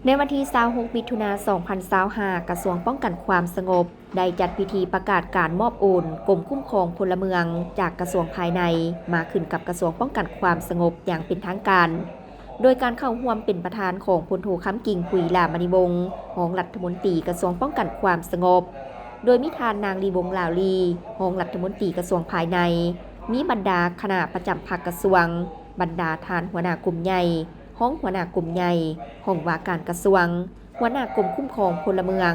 ໃນວັນທີຊາວຫົກ ມິຖຸນາ ສອງພັນຊາວຫ້າ ກະຊວງປ້ອງກັນຄວາມສະຫງົບ ໄດ້ຈັດພິທີປະກາດການມອບໂອນກົມຄຸ້ມຄອງພົນລະເມືອງ ຈາກກະຊວງພາຍໃນ ມາຂຶ້ນກັບກະຊວງປ້ອງກັນຄວາມສະຫງົບຢ່າງເປັນທາງການ, ໂດຍການເຂົ້າຮ່ວມເປັນປະທານຂອງ ພົນໂທ ຄຳກິ່ງ ຜຸຍຫຼ້າມະນີວົງ ຮອງລັດຖະມົນຕີກະຊວງປ້ອງກັນຄວາມສະຫງົບ, ໂດຍມີທ່ານນາງ ລີວົງ ລາວລີ ຮອງລັດຖະມົນຕີກະຊວງພາຍໃນ, ມີບັນດາຄະນະປະຈຳພັກກະຊວງ, ບັນດາທ່ານຫົວໜ້າກົມໃຫຍ່, ຮອງຫົວໜ້າກົມໃຫຍ່, ຫ້ອງວ່າການກະຊວງ, ຫົວໜ້າກົມຄຸ້ມຄອງພົນລະເມືອງ,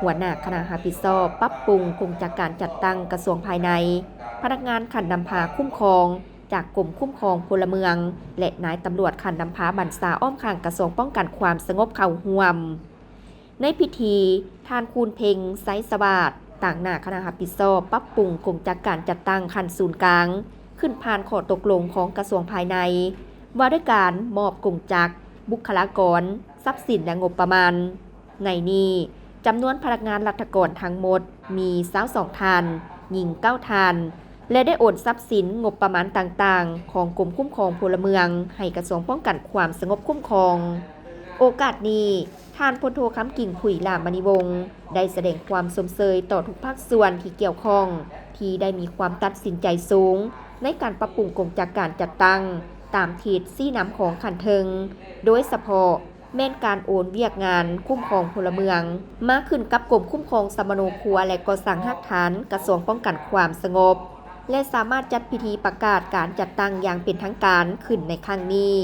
ຫົວໜ້າຄະນະຮັບຜິດຊອບປັບປຸງກົງຈັກການຈັດຕັ້ງກະຊວງພາຍໃນ, ພະນັກງານຂັ້ນນຳພາຄຸ້ມຄອງຈາກກົມຄຸ້ມຄອງພົນລະເມືອງ ແລະ ນາຍຕຳຫຼວດຂັ້ນນຳພາບັນຊາອ້ອມຂ້າງກະຊວງປ້ອງກັນຄວາມສະຫງົບເຂົ້າຮ່ວມ. ໃນພິທີ, ທ່ານ ຄູນເພັງ ໄຊສະຫວາດ ຕາງໜ້າຄະນະຮັບຜິດຊອບປັບປຸງກົງຈັກການຈັດຕັ້ງຂັ້ນສູນກາງ ຂຶ້ນຜ່ານຂໍ້ຕົກລົງຂອງກະຊວງພາຍໃນ ວ່າດ້ວຍການມອບກົງຈັກ, ບຸກຄະລາກອນ, ຊັບສິນ ແລະ ງົບປະມານ. ໃນນີ້, ຈຳນວນພະນັກງານລັດຖະກອນທັງໝົດມີຊາວສອງທ່ານ, ຍິງເກົ້າທ່ານ ແລະ ໄດ້ໂອນຊັບສິນ, ງົບປະມານຕ່າງໆຂອງກົມຄຸ້ມຄອງພົນລະເມືອງ ໃຫ້ກະຊວງປ້ອງກັນຄວາມສະຫງົບຄຸ້ມຄອງ. ໂອກາດນີ້, ທ່ານ ພົນໂທ ຄຳກິ່ງ ຜຸຍຫຼ້າມະນີວົງ ໄດ້ສະແດງຄວາມຊົມເຊີຍຕໍ່ທຸກພາກສ່ວນທີ່ກ່ຽວຂ້ອງ ທີ່ໄດ້ມີຄວາມຕັດສິນໃຈສູງໃນການປັບປຸງກົງຈັກການຈັດຕັ້ງຕາມທິດຊີ້ນຳຂອງຂັ້ນເທິງ, ໂດຍສະເພາະ ແມ່ນການໂອນວຽກງານຄຸ້ມຄອງພົນລະເມືອງ ມາຂຶ້ນກັບກົມຄຸ້ມຄອງສຳມະໂນຄົວ ແລະ ກໍ່ສ້າງຮາກຖານ ກະຊວງປ້ອງກັນຄວາມສະຫງົບ ແລະ ສາມາດຈັດພິທີປະກາດການຈັດຕັ້ງຢ່າງເປັນທາງການຂຶ້ນໃນຄັ້ງນີ້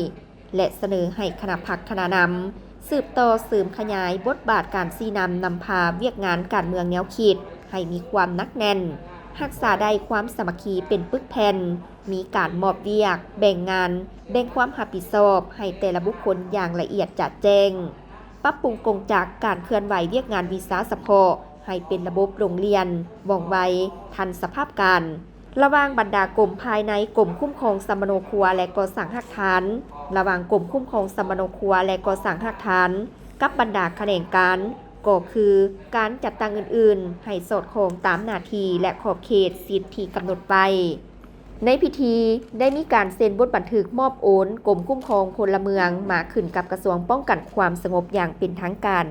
ແລະ ສະເໜີໃຫ້ຄະນະພັກຄະນະນຳ ສືບຕໍ່ເສີມຂະຫຍາຍບົດບາດການຊີ້ນຳນຳພາວຽກງານການເມືອງແນວຄິດໃຫ້ມີຄວາມໜັກແໜ້ນ, ຮັກສາໄດ້ຄວາມສາມັກຄີເປັນປຶກແຜ່ນ, ມີການມອບວຽກ, ແບ່ງງານ, ແບ່ງຄວາມຮັບຜິດຊອບໃຫ້ແຕ່ລະບຸກຄົນຢ່າງລະອຽດຈະແຈ້ງ, ປັບປຸງກົງຈັກການເຄື່ອນໄຫວວຽກງານວິຊາສະເພາະໃຫ້ເປັນລະບົບໂລງລຽນ, ວ່ອງໄວ, ທັນສະພາບການ, ລະຫວ່າງບັນດາກົມພາຍໃນກົມຄຸ້ມຄອງສຳມະໂນຄົວ ແລະ ກໍ່ສ້າງຮາກຖານ, ລະຫວ່າງກົມຄຸ້ມຄອງສຳມະໂນຄົວ ແລະ ກໍ່ສ້າງຮາກຖານ ກັບບັນດາຂະແໜງການ ກໍຄືການຈັດຕັ້ງອື່ນໆ ໃຫ້ສອດຄ່ອງຕາມໜ້າທີ່ ແລະ ຂອບເຂດສິດທີ່ກຳນົດໄວ້. ໃນພິທີໄດ້ມີການເຊັນບົດບັນທຶກມອບໂອນກົມຄຸ້ມຄອງພົນລະເມືອງມາຂຶ້ນກັບກະຊວງປ້ອງກັນຄວາມສະຫງົບຢ່າງເປັນທາງການ.